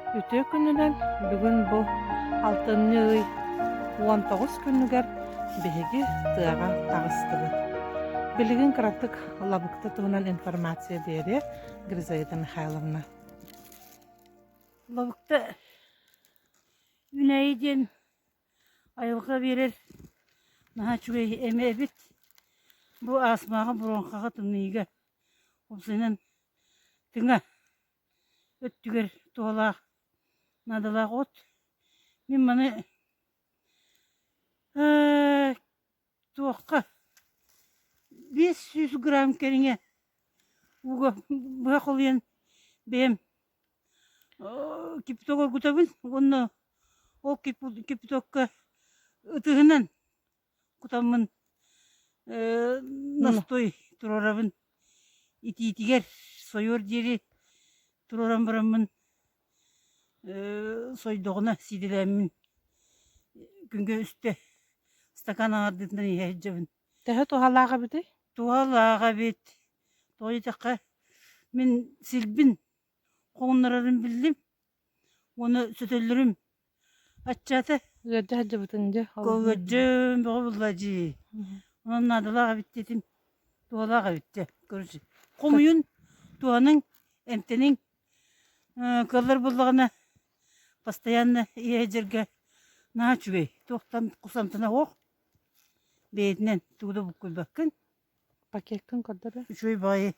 Үтүө күнүнэн бүгүн бу алтынньы ый 19 күнүгэр биһиги тыаҕа таҕыстыбыт. Билигин кыратык Лабыкта туһунан информация биэриэ Гризаида Михайловна. Лабыкта үүнээйи диэн айылҕа биэрэр наһаа үчүгэй эмэ эбит. Бу астмаҕа, бронхаҕа, тымныыга уопсайынан тыҥа өттүгэр туһалаах, наадалаах от. Мин маны ээ туохха 500 грамм кэриҥэ ууга быһа холуйан бэйэм кипяток оргутабын уонна ол кипятокка ытыһынан кутаммын настой туруорабын итиитигэр сойуор диэри туруоран бараммын сойдоҕуна сиидэлээммин күҥҥэ үстэ стакан аҥардыытынан иһэ сылдьабын. Төһө туһалаах эбитий? Туһалаах эбит. Тоҕо диэтэххэ, мин силбин хоҥуннарарын биллим уонна сөтөллөрүм аччаата. Ыалдьа сылдьыбытыҥ дьэ. Ыалдьым бөҕө буолла дии. Онон наадалаах эбит диэтим. Туһалаах эбит дьэ. Короче, хомуйун, туһаныҥ, эмтэниҥ. Кыаллар буоллаҕына постоянно иһэ сылдьарга наһаа үчүгэй. Туохтан кусамтана суох. Бэйэтинэн тугу да буккуйбаккын. Пакеккын көрдөрө. Үчүгэй баҕайы.